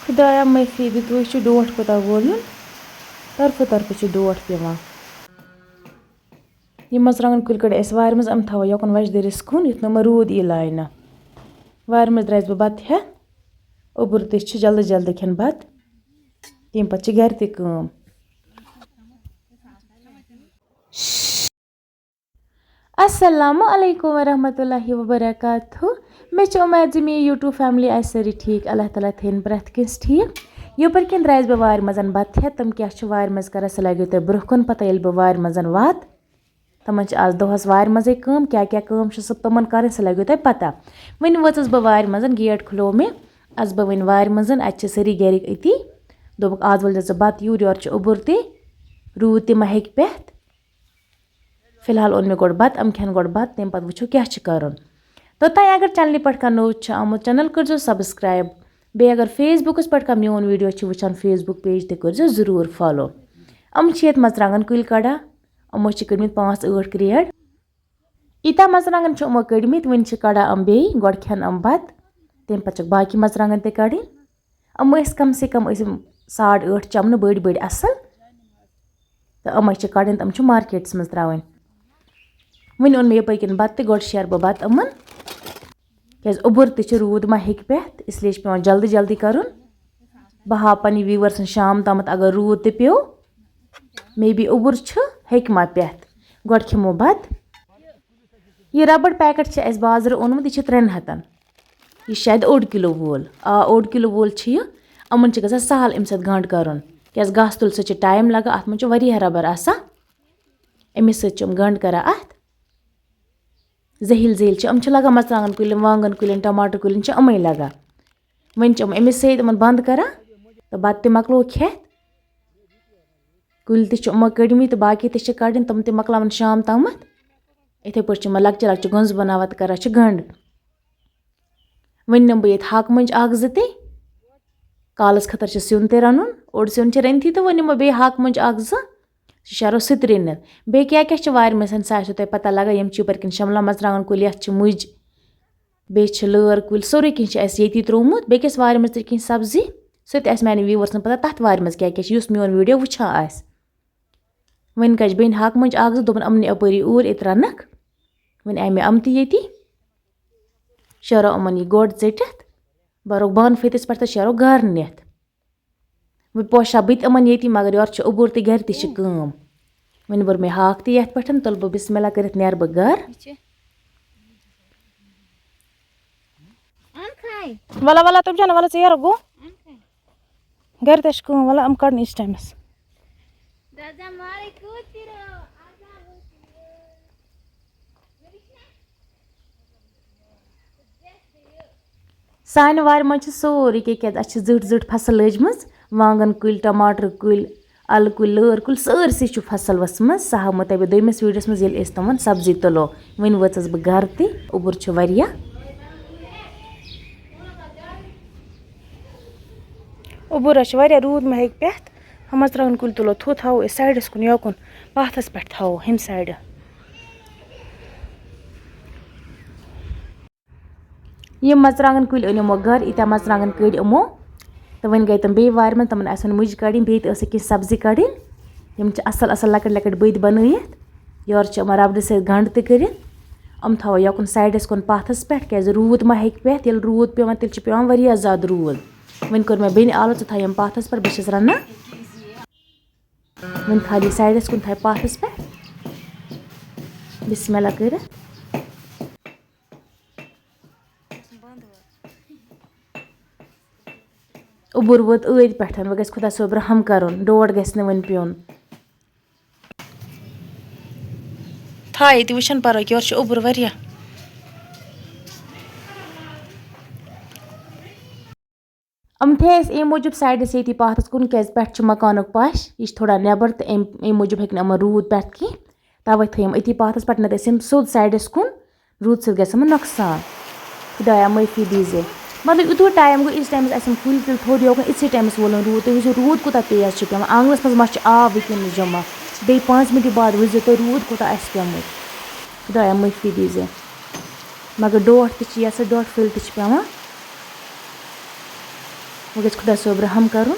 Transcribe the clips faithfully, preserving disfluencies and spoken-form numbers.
خۄدایا معٲفی دِ، تُہۍ وٕچھِو ڈوٹھ کوٗتاہ وول یُن، طرفہٕ طرفہٕ چھِ ڈوٹھ پٮ۪وان۔ یِم مَرژٕوانٛگَن کُلۍ کٔڑۍ اَسہِ وارِ منٛز، یِم تھاوو یوکُن وَچہِ دٔرِس کُن، یُتھ نہٕ یِمَن روٗد یی لاینہٕ۔ وارِ منٛز درٛایَس بہٕ بَتہٕ ہٮ۪تھ، اوٚبُر تہِ چھِ جلدی جلدی کھٮ۪ن بَتہٕ، تَمہِ پَتہٕ چھِ گَرِ تہِ کٲم۔ السلام علیکم ورحمۃ اللہ وبرکاتہ۔ مےٚ چھِ اُمید زِ میٛٲنۍ YouTube family آسہِ سٲری ٹھیٖک۔ اللہ تعالیٰ تھٲیِن پرٛٮ۪تھ کٲنٛسہِ ٹھیٖک۔ یَپٲرۍ کِنۍ درٛایَس بہٕ وارِ منٛز بَتہٕ ہٮ۪تھ۔ تِم کیٛاہ چھِ وارِ منٛز کَران، سُہ لَگیو تۄہہِ برٛونٛہہ کُن پَتہ، ییٚلہِ بہٕ وارِ منٛز واتہٕ۔ تِمَن چھِ آز دۄہَس وارِ منٛزٕے کٲم، کیٛاہ کیٛاہ کٲم چھِ سُہ تِمَن کَرٕنۍ، سُہ لَگیو تۄہہِ پَتہ۔ وۄنۍ وٲژٕس بہٕ وارِ منٛز، gate کھُلوو مےٚ، اَژٕ بہٕ وۄنۍ وارِ منٛز، اَتہِ چھِ سٲری گَرِکۍ أتی۔ دوٚپُکھ، آز ؤلۍ زِ ژٕ بَتہٕ یوٗرۍ، یورٕ چھُ اوٚبُر تہِ، روٗد تہِ ما ہیٚکہِ پٮ۪تھ۔ فی الحال اوٚن مےٚ گۄڈٕ بَتہٕ، یِم کھٮ۪ن گۄڈٕ بَتہٕ، تَمہِ پَتہٕ وٕچھو کیٛاہ چھِ کَرُن۔ توٚتام اگر channelہِ پٮ۪ٹھ کانٛہہ نوٚو چھُ آمُت، channel کٔرۍزیو subscribe۔ بیٚیہِ اگر Facebookس پٮ۪ٹھ کانٛہہ میون video چھِ وٕچھان، Facebook page تہِ کٔرۍزیو ضروٗر follow۔ یِم چھِ ییٚتہِ مَرژٕوانٛگَن کُلۍ کَڑان، یِمو چھِ کٔڑۍمٕتۍ پانٛژھ ٲٹھ کرٛیڈ۔ ییٖتیٛاہ مَرژٕوانٛگَن چھِ یِمو کٔڑۍمٕتۍ، وٕنہِ چھِ کَڑان یِم بیٚیہِ، گۄڈٕ کھٮ۪ن یِم بَتہٕ، تَمہِ پَتہٕ چھِکھ باقٕے مَرژٕوانٛگَن تہِ کَڑٕنۍ۔ یِم ٲسۍ کَم سے کَم ٲسۍ یِم ساڑ ٲٹھ چَمنہٕ بٔڑۍ بٔڑۍ اَصٕل۔ تہٕ یِمَے چھِ کَڑٕنۍ، تِم چھِ marketس منٛز ترٛاوٕنۍ۔ وٕنہِ اوٚن مےٚ یَپٲرۍ کِنۍ بَتہٕ تہِ، گۄڈٕ شیرٕ بہٕ بَتہٕ یِمَن، کیٛازِ اوٚبُر تہِ چھُ، روٗد ما ہیٚکہِ پٮ۪تھ، اس لیے چھِ پٮ۪وان جلدی جلدی کَرُن۔ بہٕ ہاوٕ پنٛنہِ viewersن شام تامَتھ اگر روٗد تہِ پیوٚو، maybe اوٚبُر چھُ، ہیٚکہِ ما پٮ۪تھ۔ گۄڈٕ کھٮ۪مو بَتہٕ۔ یہِ rubber packet چھُ اَسہِ بازرٕ اوٚنمُت، یہِ چھُ ترٛٮ۪ن ہَتَن۔ یہِ چھُ شاید اوٚڑ کِلوٗ وول۔ آ، اوٚڑ کِلوٗ وول چھُ یہِ۔ یِمَن چھُ گژھان سہل اَمہِ سۭتۍ گنٛڈ کَرُن، کیٛازِ گاسہٕ تُلہٕ سۭتۍ چھُ time لَگان، اَتھ منٛز چھُ واریاہ rubber آسان۔ أمِس سۭتۍ چھِ یِم گنٛڈ کَران اَتھ۔ زٔہِلۍ زٔہِلۍ چھِ، یِم چھِ لَگان مَرژٕوانٛگَن کُلٮ۪ن، وانٛگَن کُلٮ۪ن، ٹماٹر کُلٮ۪ن چھِ یِمَے لَگان۔ وۄنۍ چھِ یِم أمِس سۭتۍ یِمَن بنٛد کَران تہٕ بَتہٕ تہِ مۄکلو کھٮ۪تھ۔ کُلۍ تہِ چھِ یِمو کٔڑمٕتۍ تہٕ باقٕے تہِ چھِ کَڑٕنۍ، تِم تہِ مۄکلاوَن شام تامَتھ۔ یِتھَے پٲٹھۍ چھِ یِمَن لۄکچہِ لۄکچہِ گۄنٛزٕ بَناوان تہٕ کَران چھِ گنٛڈ۔ وۄنۍ نِمہٕ بہٕ ییٚتہِ ہاکہٕ مۄنٛجہِ اَکھ زٕ تہِ۔ کالَس خٲطرٕ چھِ سیُن تہِ رَنُن، اوٚڑ سیُن چھِ رٔنتھٕے تہٕ وۄنۍ نِمو بیٚیہِ ہاکہٕ مۄنٛجہِ اَکھ زٕ۔ سُہ شیرو سُہ تہِ رٔنِتھ۔ بیٚیہِ کیٛاہ کیٛاہ چھِ وارِ منٛز، سُہ آسیو تۄہہِ پَتہ لَگان۔ یِم چھِ یَپٲرۍ کِنۍ شِملہ مَرژٕوانٛگَن کُلۍ، یَتھ چھِ مُجہِ، بیٚیہِ چھِ لٲر کُلۍ، سورُے کینٛہہ چھِ اَسہِ ییٚتی ترٛوومُت۔ بیٚکِس وارِ منٛز تہِ کینٛہہ سبزی، سُہ تہِ آسہِ میٛانٮ۪ن viewersن پَتہ، تَتھ وارِ منٛز کیٛاہ کیٛاہ چھِ، یُس میون video وٕچھان آسہِ۔ وۄنۍ کَجہِ بیٚنہِ ہاکہٕ مۄنٛجہِ اَکھ زٕ، دوٚپُن، یِمنٕے اَپٲری اوٗرۍ، أتۍ رَنَکھ۔ وۄنۍ آیہِ مےٚ یِم تہِ ییٚتی۔ شیرو یِمَن یہِ گۄڈ ژٔٹِتھ، بَرو بانہٕ پھٔتِس پٮ۪ٹھ تہٕ شیرو گَرٕ نِتھ۔ وۄنۍ پوشہٕ ہا بہٕ تہِ یِمَن ییٚتی، مگر یورٕ چھُ اوٚبُر تہٕ گَرِ تہِ چھِ کٲم۔ وۄنۍ بوٚر مےٚ ہاکھ تہِ یَتھ پٮ۪ٹھ، تُلہٕ بہٕ بِسمِ اللہ کٔرِتھ نیرٕ بہٕ گَرٕ۔ وَلہ وَلہ تُم جان، وَلہ ژیر گوٚو۔ گَرِ تہِ چھِ کٲم، وَلہ یِم کَڑَن یِتھِس ٹایمَس۔ سانہِ وارِ منٛز چھِ سورُے کینٛہہ، کیٛازِ اَسہِ چھِ زِٹھۍ زِٹھۍ فصل لٲجمٕژ، وانٛگَن کُلۍ، ٹماٹر کُلۍ، اَلہٕ کُلۍ، لٲر کُلۍ، سٲرسٕے چھُ فصل ؤژھمٕژ۔ سُہ ہاومو تۄہہِ بہٕ دوٚیمِس videoس منٛز، ییٚلہِ أسۍ تِمَن سبزی تُلو۔ وۄنۍ وٲژٕس بہٕ گَرٕ تہِ، اوٚبُر چھُ واریاہ۔ اوٚبُر حظ چھُ واریاہ، روٗد ما ہیٚکہِ پٮ۪تھ۔ ہُم مَرژٕوانٛگَن کُلۍ تُلو تھوٚد، تھاوو أسۍ سایڈَس کُن یوکُن، پاتھَس پٮ۪ٹھ تھاوو ہُمہِ سایڈٕ۔ یِم مَرژٕوانٛگَن کُلۍ أنۍ یِمو گَرٕ، ییٖتیٛاہ مَرژٕوانٛگَن کٔڑۍ یِمو۔ تہٕ وۄنۍ گٔے تِم بیٚیہِ وارِ منٛز، تِمَن آسہِ وۄنۍ مُجہِ کَڑٕنۍ، بیٚیہِ تہِ ٲسٕکھ کینٛہہ سبزی کَڑٕنۍ۔ یِم چھِ اَصٕل اَصٕل لۄکٕٹۍ لۄکٕٹۍ بٔدۍ بَنٲیِتھ۔ یورٕ چھِ یِمَن رَبڑٕ سۭتۍ گَنٛڈ تہِ کٔرِتھ۔ یِم تھاوو یوکُن سایڈَس کُن پاتھَس پٮ۪ٹھ، کیٛازِ روٗد ما ہیٚکہِ پٮ۪تھ۔ ییٚلہِ روٗد پٮ۪وان، تیٚلہِ چھِ پٮ۪وان واریاہ زیادٕ روٗد۔ وۄنۍ کوٚر مےٚ بیٚنہِ آلو، ژٕ تھاو یِم پاتھَس پٮ۪ٹھ، بہٕ چھَس رَنان۔ وۄنۍ کھالہِ یہِ سایڈَس کُن، تھاوِ پاتھَس پٮ۪ٹھ۔ بِسمِ اللہ کٔرِتھ۔ اوٚبُر ووت أدۍ پٮ۪ٹھ، وۄنۍ گژھِ خۄدا صٲب رحم کَرُن، ڈوٹھ گژھِ نہٕ وۄنۍ پیوٚن۔ تھایہِ تہِ وٕچھَن پَرو کہِ یورٕ چھُ اوٚبُر واریاہ۔ یِم تھٲے اَسہِ اَمہِ موٗجوٗب سایڈَس ییٚتی پاتھَس کُن، کیٛازِ پٮ۪ٹھٕ چھُ مکانُک پَش، یہِ چھُ تھوڑا نٮ۪بَر تہٕ اَمہِ، اَمہِ موٗجوٗب ہیٚکہِ نہٕ یِمَن روٗد پٮ۪تھ کینٛہہ، تَوَے تھٲے یِم أتی پاتھَس پٮ۪ٹھ، نَتہٕ ٲسۍ یِم سیوٚد سایڈَس کُن، روٗد سۭتۍ گژھِ یِمَن نۄقصان۔ خۄدایا معٲفی دیٖزِ۔ مطلب، یوٗتاہ ٹایم گوٚو، ییٖتِس ٹایمَس اَسہِ یِم کُلۍ تُلۍ تھوٚد یوکُن، یِتھسٕے ٹایمَس وولُن روٗد۔ تُہۍ وٕچھِو، روٗد کوٗتاہ تیز چھُ پٮ۪وان۔ آنٛگنَس منٛز ما چھُ آب وٕنکیٚنَس جمع؟ بیٚیہِ پانٛژِ مِنٹہِ بعد وٕچھزیو تُہۍ، روٗد کوٗتاہ آسہِ پیوٚمُت۔ خۄدایا معٲفی دیٖزِ۔ مگر ڈوٹھ تہِ چھِ یَتھ سۭتۍ، ڈوٹھ پھٔلۍ تہِ چھِ پٮ۪وان۔ وۄنۍ گژھِ خۄدا صٲب رحم کرُن۔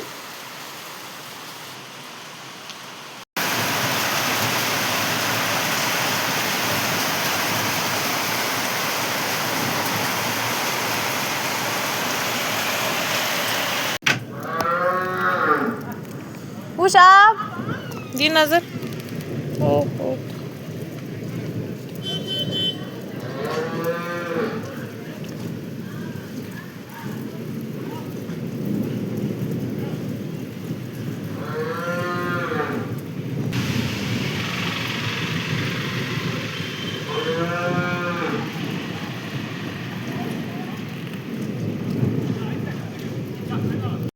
وٕچھ آب۔ دی نظر۔ او، او۔